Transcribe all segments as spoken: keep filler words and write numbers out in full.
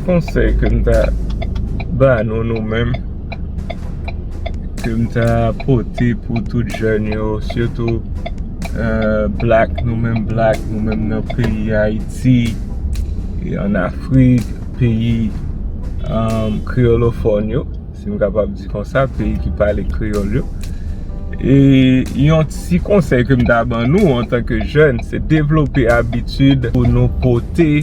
Konsèy ke m ta ba nou, nou menm, ke m ta pote pou tout jèn yo, sitou, euh, black, nou menm black, nou menm nan peyi Ayiti, e an Afrik, peyi, euh, kreyolofòn yo, si m kapab di konsa, peyi ki pale kreyòl yo. E yon ti konsèy ke m ta ban nou antanke jèn, se devlope abitid pou nou pote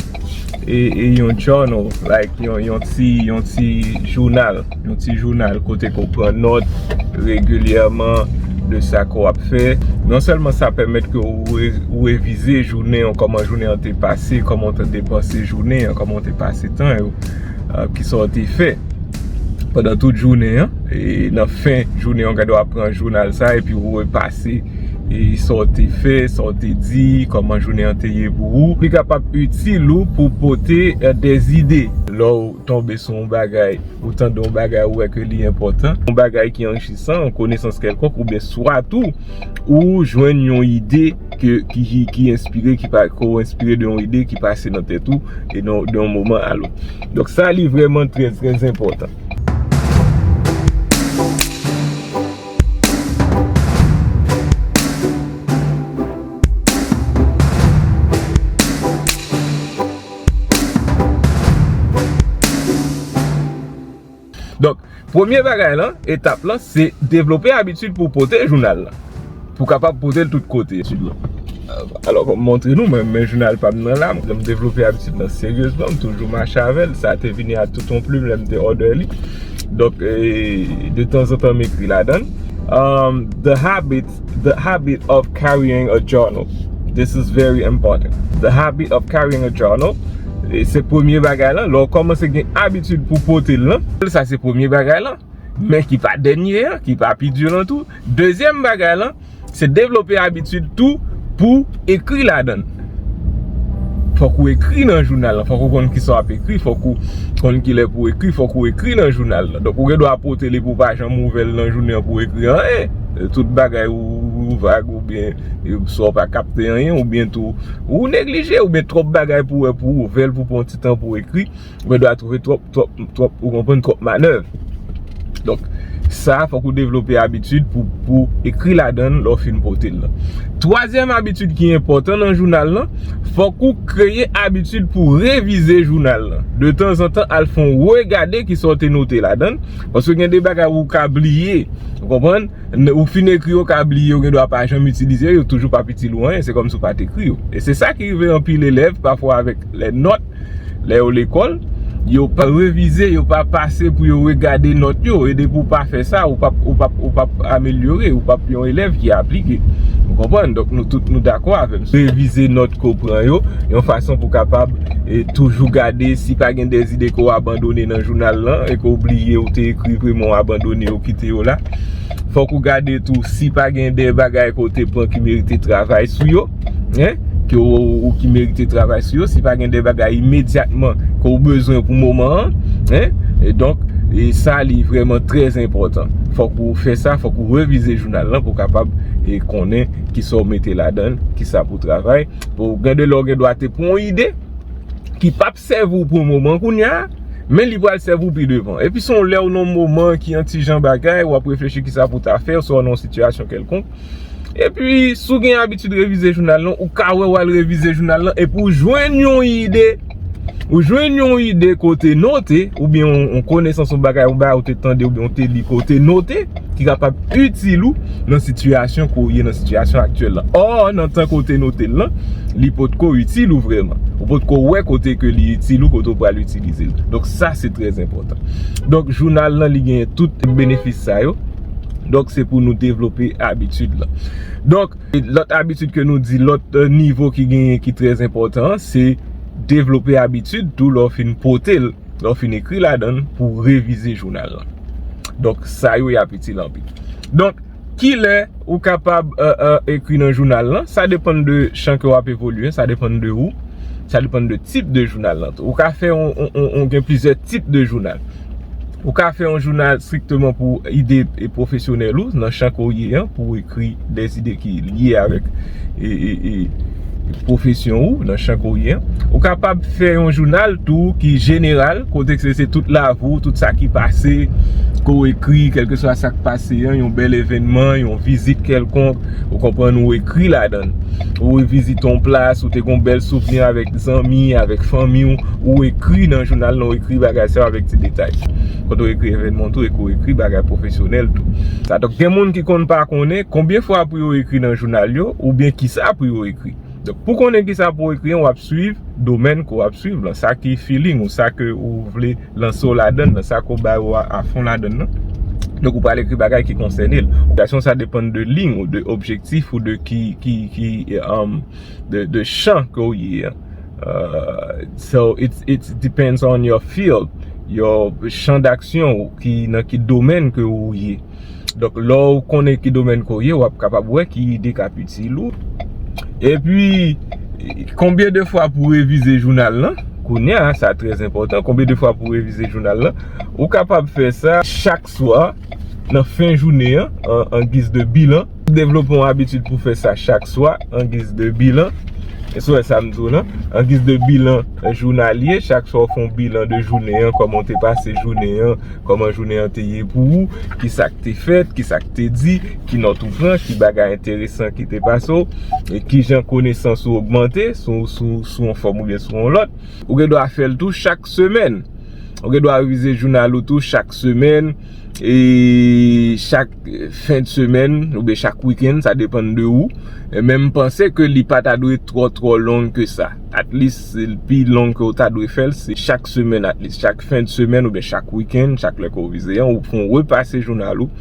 e, e yon journal, like yon, yon ti, yon ti jounal, yon ti jounal kote ke w pran nòt regilyèman de sa ke w ap fè. Non sèlman sa pèmèt ke w re-, w revize jounen an, kòman jounen an te pase, kòman w te depanse jounen an, kòman w te pase tan yo, euh, kisa w te fè pandan tout jounen an. E nan fen jounen an, w gade w ap pran jounal sa epi w repase e sa w te fè, sa w te di, kòman jounen an te ye pou ou. Li kapab itil ou pou pote, eh, des idées. Lè w tonbe sou yon bagay, ou tande yon bagay, ou wè ke li enpòtan, yon bagay ki anrichisan, yon konesans kèlkonk, oubyen swa tou, ou jwenn yon ide ke, ki, ki, ki enspire, ki pa, ke w enspire de yon ide ki pase nan tèt ou, e nan, de yon moman a lòt. Donk sa, li vrèman trè, trè enpòtan. Donk, premye bagay lan, etap lan, se devlope abitid pou pote jounal lan. Pou kapab pote l tout kote. Etid lan. Alò, fò m montre nou, men, men jounal pa m nan la. M devlope abitid lan seryezman, m toujou mache avè l. Sa te vini a tout yon plim lè m te order li. Donk, eh, de tanzantan, m ekri ladan l. Um, the habit, the habit of carrying a journal. This is very important. The habit of carrying a journal. E se premye bagay lan. Lè w kòmanse gen abitid pou pote l lan, sa se premye bagay lan. Men ki pa dènye an, ki pa pi di lan tou. Dezyèm bagay lan, se devlope abitid tou pou ekri ladan l. Fòk ou ekri nan jounal lan, fòk ou konn kisa w ap ekri, fòk ou konn kilè pou w ekri, fòk ou ekri nan jounal lan. Donk, ou gen dwa pote li pou w pa janm ouvè l nan jounen an pou w ekri anyen. Tout bagay ou, ou vag, oubyen, e, swa w pa kapte anyen, oubyen tou, ou neglije, oubyen twòp bagay pou w wè pou w ouvè l pou pran ti tan pou w ekri, ou gen dwa twouve twòp, twòp, twòp, ou konprann, twòp manèv. Donk, sa, fòk ou devlope abitid pou, pou ekri ladan l lè w fin pote l lan. Twazyèm abitid ki enpòtan nan jounal lan, fòk ou kreye abitid pou revize jounal lan. De tanzantan, al fè yon regade kisa w te note ladan l, paske gen de bagay ou ka bliye, ou konprann? N-, ou fin ekri yo, ka bliye, ou gen dwa pa janm itilize yo, yo toujou p ap itil ou anyen, se kòmsi w pa t ekri yo. E se sa ki rive anpil elèv, pafwa avèk lè nòt, lè yo lekòl, yo pa revize, yo pa pase pou yo regade nòt yo, e depi w pa fè sa, ou p ap, ou p ap, ou p ap amelyore, ou p ap yon elèv ki aplike. Ou konprann? Donk, nou tout, nou dakò avè m. Revize nòt ke w pran yo, yon fason pou w kapab, e, toujou gade si pa gen de zide ke w abandone nan jounal lan, e ke w bliye, ou te ekri, vrèman w abandone, ou kite yo la. Fòk ou gade tou si pa gen de bagay ke w te pran ki merite travay sou yo, en, ke w, ou ki merite travay sou yo, si pa gen de bagay imedyatman ke w bezwen pou moman an, en. E donk, e sa li vrèman trè enpòtan. Fòk ou fè sa, fòk ou revize jounal lan pou w kapab, e, konnen kisa w mete ladan l, kisa pou w travay. Pou gen de lè w gen dwa te pran yon ide ki p ap sèvi w pou moman kounye a, men li pral sèvi w pi devan. Epi se yon lè w nan yon moman ki yon ti jan bagay, w ap reflechi kisa pou w ta fè, oswa w nan yon sitiyasyon kèlkonk. Epi, si w gen abitid revize jounal lan, ou ka wè w al revize jounal lan, epi w jwenn yon ide, ou jwenn yon ide ke w te note, oubyen yon, yon konesans, yon bagay, yon bagay ou te tande, oubyen ou te li ke w te note, ki kapab itil ou nan sitiyasyon ke w ye, nan sitiyasyon aktyèl lan. Ò, nan tan ke w te note l lan, li potko itil ou vrèman. Ou potko wè kote ke li itil ou, kote w pral itilize l. Donk, sa, se trè enpòtan. Donk, jounal lan, li genyen tout benefis sa yo. Donk, se pou nou devlope abitid lan. Donk, lòt abitid ke nou di, lòt, euh, nivo ki genyen ki trè enpòtan an, se devlope abitid tou lè w fin pote l, lè w fin ekri ladan l pou revize jounal lan. Donk, sa yo, y ap itil anpil. Donk, kilè ou kapab, euh, euh, ekri nan jounal lan? Sa depann de chan ke w ap evolye, sa depann de ou, sa depann de tip de jounal lan tou. Ou ka fè yon, yon, yon, yon, gen plizyè tip de jounal. Ou ka fè yon jounal strikteman pou ide e pwofesyonèl ou, nan chan ke w ye an, pou w ekri de ide ki lye avèk, e, e, e, pwofesyon ou, nan chan ke w ye an. Ou kapab fè yon jounal tou ki jeneral, kote ke se, se tout lavi w, tout sa ki pase, ke w ekri, kèlkeswa sa k pase an, yon bèl evènman, yon vizit kèlkonk, ou konprann, ou ekri ladan l. Ou revizite yon plas, ou te gen yon bèl souvni avèk zanmi, avèk fanmi w, ou ekri nan jounal lan, ou ekri bagay sa yo avèk ti detay. Kote w ekri evènman tou, e ke w ekri bagay pwofesyonèl tou. Sa, donk, gen moun ki konn pa konnen konbyen fwa pou yo ekri nan jounal yo, oubyen kisa pou yo ekri. Donk, pou konnen kisa pou w ekri an, w ap swiv domèn ke w ap swiv lan, sa ki feeling ou, sa ke ou vle lanse w ladan l lan, sa ke w bay ou a, a fon ladan l lan. Donk, ou pral ekri bagay ki konsène l. Sa depann de liy ou, de objektif ou, de ki, ki, ki, um, de, de chan ke w ye an. Uh, so, it, it depends on your field, your chan d'action ou, ki, nan ki domèn ke ou ye. Donk, lè w konnen ki domèn ke w ye, w ap kapab wè ki ide k ap itil ou. Epi, konbyen de fwa pou w revize jounal lan? Kounye a, sa trè enpòtan. Konbyen de fwa pou w revize jounal lan? Ou kapab fè sa chak swa, nan fen jounen an, an, an giz de bilan. Devlope yon abitid pou fè sa chak swa, an giz de bilan. E sou wè sa m di w lan, an giz de bilan jounalye, chak swa w fè yon bilan de jounen an, kòman w te pase jounen an, kòman jounen an te ye pou ou, ki sa k te fèt, ki sa k te di, ki nòt ou pran, ki bagay enteresan ki te pase w, e kijan konesans ou ogmante, sou, sou, sou yon fòm oubyen sou yon lòt. Ou gen dwa fè l tou chak semèn. Ou gen dwa revize jounal ou tou chak semèn, e chak fen de semèn, oubyen chak wikenn, sa depann de ou. E men m panse ke li pa ta dwe twò, twò long ke sa. At least, pi long ke w ta dwe fè l, se chak semèn, at least. Chak fen de semèn, oubyen chak wikenn, chak lè ke w vize an, ou fè yon repase jounal ou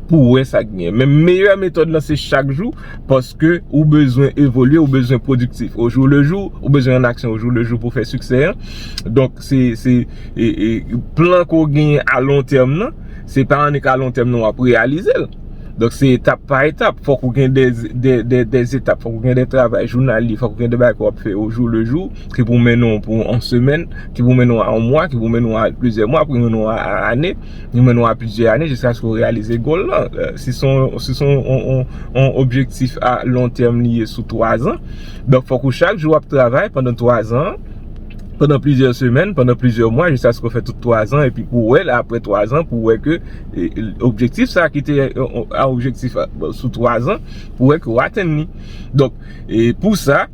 pou w wè sa k genyen. Men meyè metòd lan, se chak jou, paske ou bezwen evolye, ou bezwen pwodiktif au jour le jour, ou bezwen an aksyon au jour le jour pou fè siksè an. Donk, se, se, e, e, plan ke w genyen a lon tèm nan, se pa annik a lon tèm nan w ap reyalize l. Donk, se etap pa etap. Fòk ou gen de, de, de, de etap. Fòk ou gen de travay jounalye. Fòk ou gen de bagay ke w ap fè au jour le jour, ki pou mennen w pou yon semèn, ki pou mennen w a yon mwa, ki pou mennen w a plizyè mwa, ki pou mennen w a, a ane, ki pou mennen w a plizyè ane, jiskaske w reyalize goal lan. Euh, si se yon, si se yon, yon, yon, yon objektif a lon tèm li ye sou twa zan, donk, fòk ou chak jou w ap travay pandan twa zan, pandan plizyè semèn, pandan plizyè mwa, jiskaske w fè tout twa zan, epi pou w wè, la, apre twa zan, pou w wè ke, e, objektif sa ki te, e, a objektif, a, sou twa zan, pou w wè ke w atenn li. Donk, e, pou sa,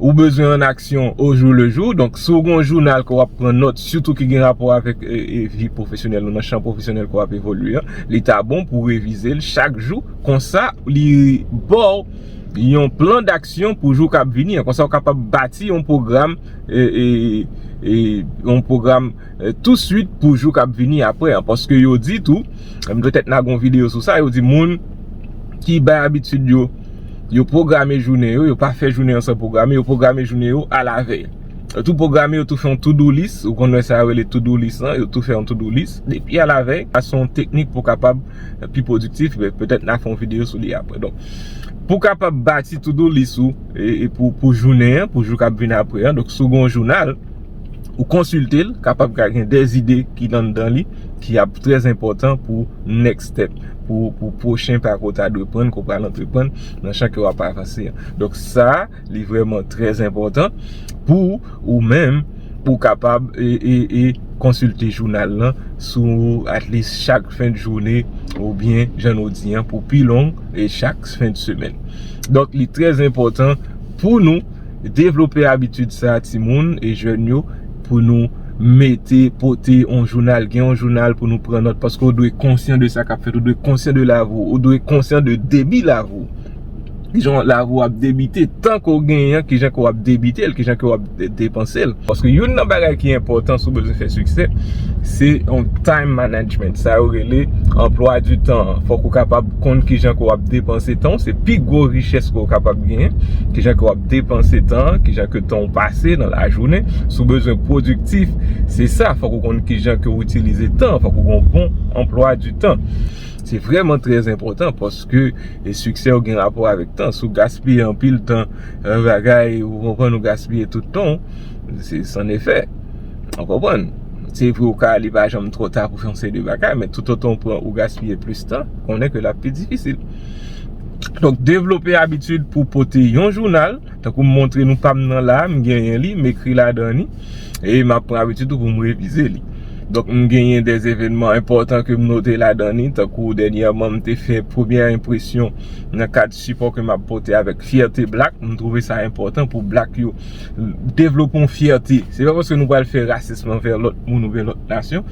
ou bezwen an aksyon au jour le jour. Donk, si w gen yon jounal ke w ap pran nòt, sitou ki gen rapò avèk, e, e, vi pwofesyonèl ou nan chan pwofesyonèl ke w ap evolye an, li ta bon pou w revize l chak jou. Konsa, li ba w yon plan d'aksyon pou jou k ap vini an. Konsa, w kapab bati yon pwogram, e, e, e, yon pwogram, e, touswit pou jou k ap vini apre an. Paske yo di tou, m petèt n a gen yon videyo sou sa, yo di moun ki bay abitid yo, yo pwograme jounen yo, yo pa fè jounen an san pwograme, yo pwograme jounen yo alavèy. Yo tou pwograme, yo tou fè yon to-do list, ou konn wè sa yo rele to-do list lan, yo tou fè yon to-do list depi alavèy. Sa se yon teknik pou w kapab pi pwodiktif, men petèt n a fè yon videyo sou li apre. Donk, pou w kapab bati to-do list ou, e, e pou, pou jounen an, pou jou k ap vin apre an, donk, si w gen yon jounal, ou konsilte l, kapab ka gen de ide ki anndan li, ki ap trè enpòtan pou next step, pou, pou pwochen pa ke w ta dwe pran, ke w pral antreprann nan chan ke w ap avanse an. Donk sa, li vrèman trè enpòtan pou ou menm, pou w kapab, e, e, e konsilte jounal lan sou at least chak fen de jounen, oubyen, jan nou di an, pou pi long, e chak fen de semèn. Donk, li trè enpòtan pou nou devlope abitid sa, timoun e jèn yo, pou nou mete, pote yon jounal, gen yon jounal pou nou pran nòt, paske w dwe konsyan de sa k ap fèt, ou dwe konsyan de lavi w, ou dwe konsyan de debi lavi w. Kijan lavi w ap debite, tan ke w genyen an, kijan ke w ap debite l, kijan ke w ap de-, depanse l. Paske youn nan bagay ki enpòtan si w bezwen fè siksè, se yon time management. Sa yo rele anplwa di tan an. Fòk ou kapab konn kijan ke w ap depanse tan w. Se pi gwo richès ke w kapab genyen. Kijan ke w ap depanse tan an, kijan ke tan w pase nan lajounen. Si w bezwen pwodiktif, se sa. Fòk ou konn kijan ke w itilize tan. Fòk ou gen yon bon anplwa di tan. Se vrèman trè enpòtan paske, e, siksè w gen rapò avèk tan. Si w gaspiye anpil tan, e, bagay, ou konprann, ou gaspiye tout tan w, se san efè. Ou konprann? Se vre, ou ka, li pa janm twò ta pou fè yon seri de bagay, men toutotan w pran, ou gaspiye plis tan, konnen ke l ap pi difisil. Donk, devlope abitid pou pote yon jounal, Tankou m montre nou pa m nan la, m genyen li, m ekri ladan li, e m ap pran abitid tou pou m revize li. Donk, m genyen de evènman enpòtan ke m note ladan li, tankou dènyèman, m te fè premyè enpresyon nan kad sipò ke m ap pote avèk Fyète Black. M twouve sa enpòtan pou Black yo devlope yon fyète. Se pa paske nou pral fè rasism anvè lòt moun oubyen lòt nasyon,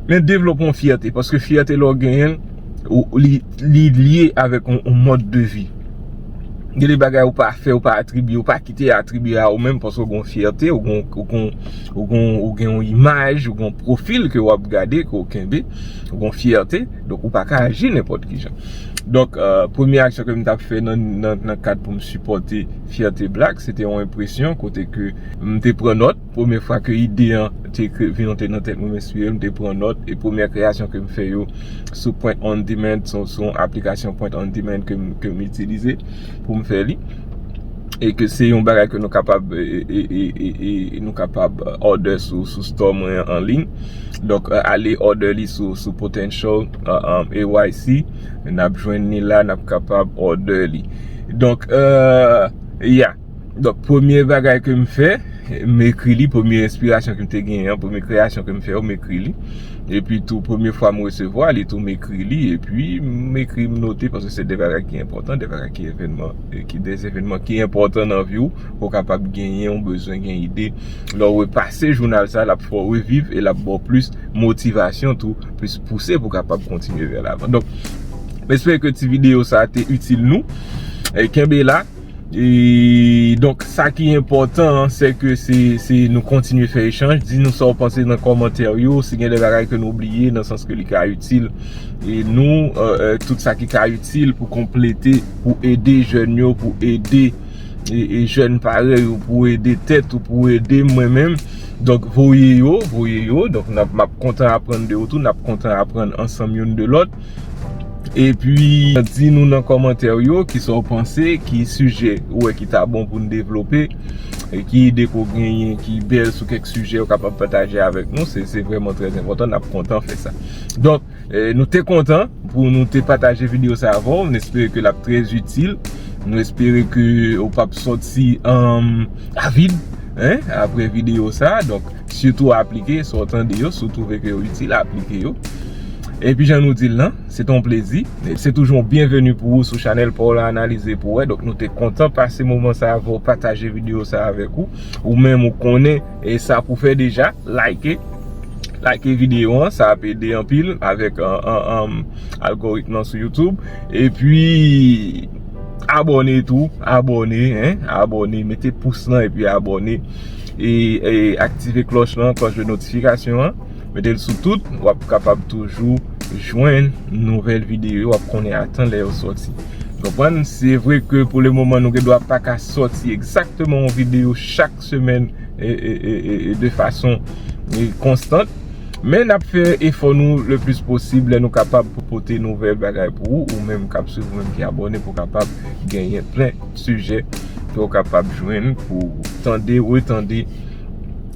men devlope yon fyète, paske fyète lè w genyen l, ou, li, li lye avèk yon, yon mòd de vi. Gen de bagay ou pa fè, ou pa atribye, ou pa kite atribye a ou menm, paske ou gen yon fyète, ou gen, ou gen, ou gen, ou gen yon imaj, ou gen yon pwofil ke w ap gade, ke w kenbe, ou gen yon fyète, donk ou pa ka aji nenpòt ki jan. Donk, euh, premye aksyon ke m t ap fè nan, nan, nan kad pou m sipòte Fyète Black, se te yon enpresyon kote ke m te pran nòt. Premye fwa ke ide an te kre-, vin te nan tèt mwen, m enspire, m te pran nòt, e premyè kreyasyon ke m fè yo sou Print on Demand, se, se yon aplikasyon Print on Demand ke m, ke m itilize pou m fè li. E ke se yon bagay ke nou kapab, e, e, e, e, e, e nou kapab, euh, order sou, sou store mwen an liy. Donk, euh, ale order li sou, sou Potential, euh, euh, A Y C. N ap jwenn li la, n ap kapab order li. Donk, euh, yeah. Donk, premye bagay ke m fè, m ekri li, premye enspirasyon ke m te genyen an, premye kreyasyon ke m fè yo, m ekri li. Epi tou, premye fwa m resevwa li tou, m ekri li, epi m ekri, m note, paske se de bagay ki enpòtan, de bagay ki evènman, e ki de evènman ki enpòtan nan vi w, pou w kapab genyen, ou bezwen gen ide. Lè w repase jounal sa, l ap fè w reviv e l ap ba w plis motivasyon tou, plis pouse pou w kapab kontinye vè lavan. Donk, m espere ke ti videyo sa te itil nou. E kenbe la. E, donk, sa ki enpòtan, se ke se, se nou kontinye fè echanj. Di nou sa w panse nan kòmantè yo. Si gen de bagay ke nou bliye, nan sans ke li ka itil, e nou, euh, euh, tout sa ki ka itil pou konplete, pou ede jèn yo, pou ede, e, e jèn parèy ou, pou ede tèt ou, pou ede mwen menm. Donk, voye yo, voye yo. Donk, n ap, m ap kontan aprann de ou tou, n ap kontan aprann ansanm youn de lòt. Epi, di nou nan kòmantè yo, kisa w panse, ki sijè ou wè ki ta bon pou n devlope, e ki ide ke w genyen, ki bèl sou kèk sijè, ou kapab pataje avèk nou. Se, se vrèman trè enpòtan, n ap kontan fè sa. Donk, e, nou te kontan pou nou te pataje videyo sa avè w. Nou espere ke l ap trè itil. Nou espere ke ou p ap sòti, um, avid, hein, apre videyo sa. Donk, sitou aplike sa w tande yo, si w twouve ke yo itil, aplike yo. Epi jan nou di l lan, se te yon plezi. Se toujou yon byenveni pou ou sou chanèl pa w la, Analize pou wè. Donk, nou te kontan pase moman sa avè w, pataje videyo sa avèk ou. Ou menm, ou konnen, e sa pou fè deja, like. Like videyo an, sa ap ede anpil avèk, an, an, an, algoritm nan sou YouTube. Epi, abòne tou, abòne, hein, abòne, mete pous lan epi abòne. E, e aktive klòch lan, klòch de notifikasyon an. Mete l sou tout, w ap kapab toujou jwenn nouvèl videyo, w ap konnen a tan lè yo sòti. Konprann? Se vre ke pou le moman nou gen dwa pa ka sòti egzakteman yon videyo chak semèn e, e, e, e, e de fason, e, konstant. Men n ap fè efò nou le plis posib lè nou kapab pou pote nouvèl bagay pou ou, ou menm k ap swiv, ou menm ki abòne, pou w kapab genyen plen sijè ke w kapab jwenn pou tande, retande,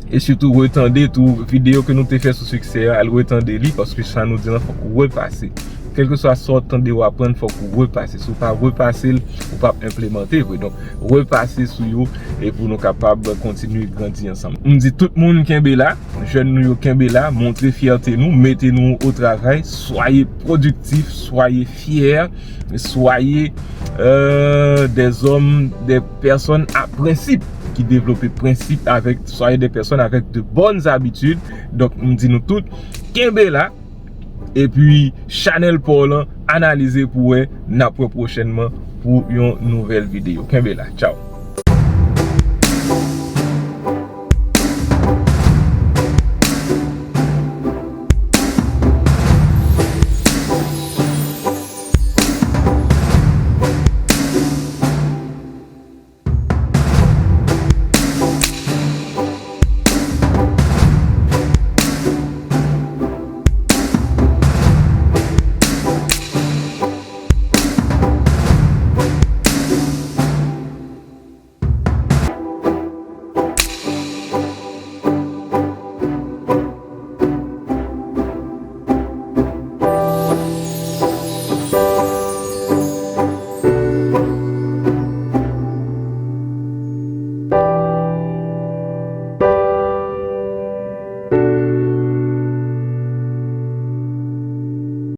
e sitou retande tou videyo ke nou te fè sou siksè a, al retande li, paske sa nou di lan fòk ou repase. Kèlkeswa sa w tande, w aprann, fòk ou repase. Si w pa repase l, ou p ap enplemante vre. Donk, repase sou yo e pou nou kapab kontinye grandi ansanm. M di tout moun kenbe la, jèn nou yo kenbe la, montre fyète nou, mete nou o travay, soyez productifs, soyez fiers, soyez, euh, des hommes, des personnes à principe, ki devlope prensip avèk, soyez des personnes avec de bonnes habitudes. Donk, m di nou tout, kenbe la. Epi, chanèl pa w lan, Analize pou wè, n ap wè pwochènman pou yon nouvèl videyo. Kenbe la, tchaw.